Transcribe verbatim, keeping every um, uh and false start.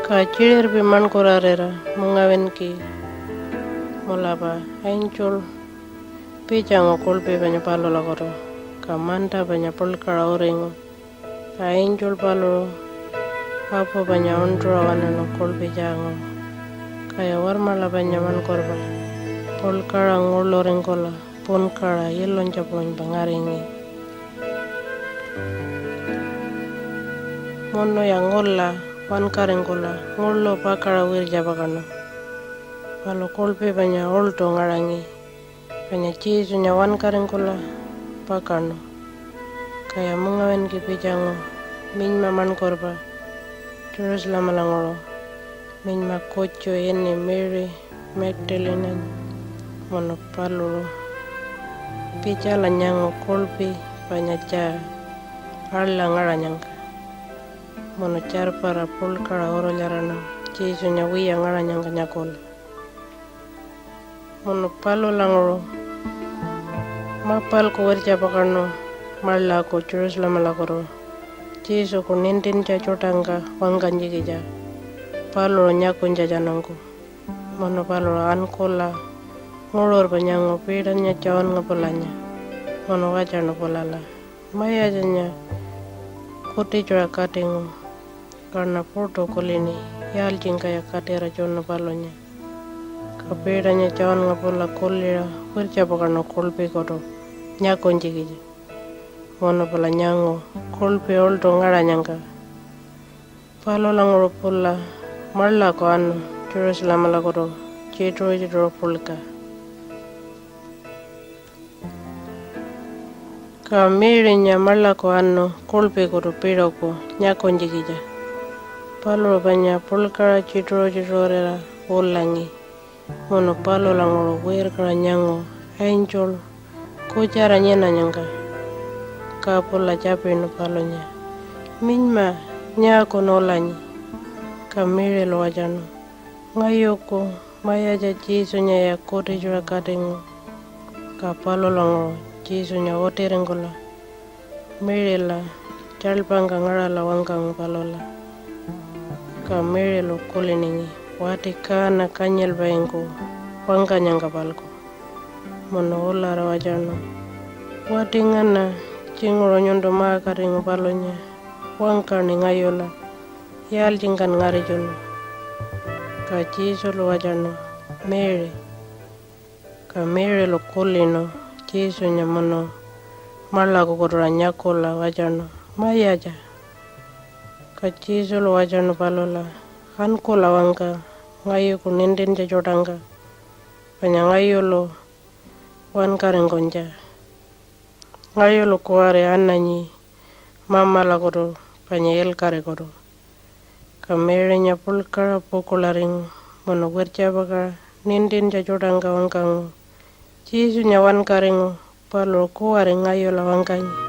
Ka tjiṟirpi maṉkurarira mungawinki mulapa angel pitjangu kuḻpi panya palulakutu, ka manta panya puḻkaṟa uringu. Ka angel paluṟu apu panya uṉṯuṟa waṉaṉu kuḻpi tjaanguṟu. Kaya warmaḻa panya maṉkurpa puḻkaṟa nguḻuringkula punkaṟa ilunytja puṟunypa ngaringi. Munuya ngula wankaringkula nguḻu pakaṟa wirtjapakaṉu. Palu kuḻpi panya uḻṯu ngaṟangi, panya Jesunya wankaringkula pakaṉu. Kaya mungawinki pitjangu minyma maṉkurpa Jerusalemalanguṟu, minyma kutju ini Mary Magdalene-anya munu paluṟu pitjala nyangu kuḻpi panya tjaa aḻa ngaṟanyangka, munu tjarpara puḻkaṟa urulyaraṉu Jesunya wiya ngaṟanyangka nyakula. Munu palulanguṟu mapalku wirtjapakaṉu maḻaku Jerusalemalakutu Jesuku nintintja tjuṯangka wangkanytjikitja paluṟu nyakunytjatjanungku. Munu paluṟu ankula nguṟurpa nyangu Peternya Johnnga pulanya munu watjaṉu pulala, "Mayatjanya kutitjuṟa katingu, kaṉa puṯu kulini yaaltjingkaya katira tjunu palunya." Ka Peternya Johnnga pula kuliṟa wirtjapakaṉu kuḻpikutu nyakunytjikitja, munu pula nyangu kuḻpi uḻṯu ngaṟanyangka. Palulanguṟu pula maḻaku anu Jerusalemalakutu tjituṟu-tjituṟu puḻka. Ka Mary-nya maḻaku anu kuḻpikutu piṟuku nyakunytjikitja. Paluṟu panya puḻkaṟa tjituṟu-tjituṟurira ulangi munu palulanguṟu wirkaṟa nyangu angel kutjara nyinanyangka. Ka pula tjapinu palunya, "Minyma, nyaakun ulanyi?" Ka Mary-lu watjaṉu, "Ngayuku Mayatja Jesunyaya kutitjuṟa katingu." Ka palulanguṟu Jesunya utiringkula Mary-la tjaḻpangka ngaṟala wangkangu palula. Ka Mary-lu kuliningi wati kaana kanyilpaingku wangkanyangka-palku, munu ulara watjaṉu, "Wati ngana tjinguṟu nyuntu ma-katingu palunya wangkaṉi ngayula, yaaltjingkan ngaritjunu?" Ka Jesulu watjaṉu, "Mary." Ka Mary-lu kulinu Jesunya munu maḻakukutuṟa nyakula watjaṉu, "Mayatja." Ka Jesulu watjaṉu palula, "Ankula wangka ngayuku nintintja tjuṯangka, panya ngayulu wankaringkunytja. Ngayulu kuwari ananyi Mamalakutu panya ilkarikutu." Ka Mary-nya puḻkaṟa pukuḻaringu munu wirtjapakaṟa nintintja tjuṯangka wangkangu, "Jesunya wankaringu, paluṟu kuwari ngayula wangkanyi."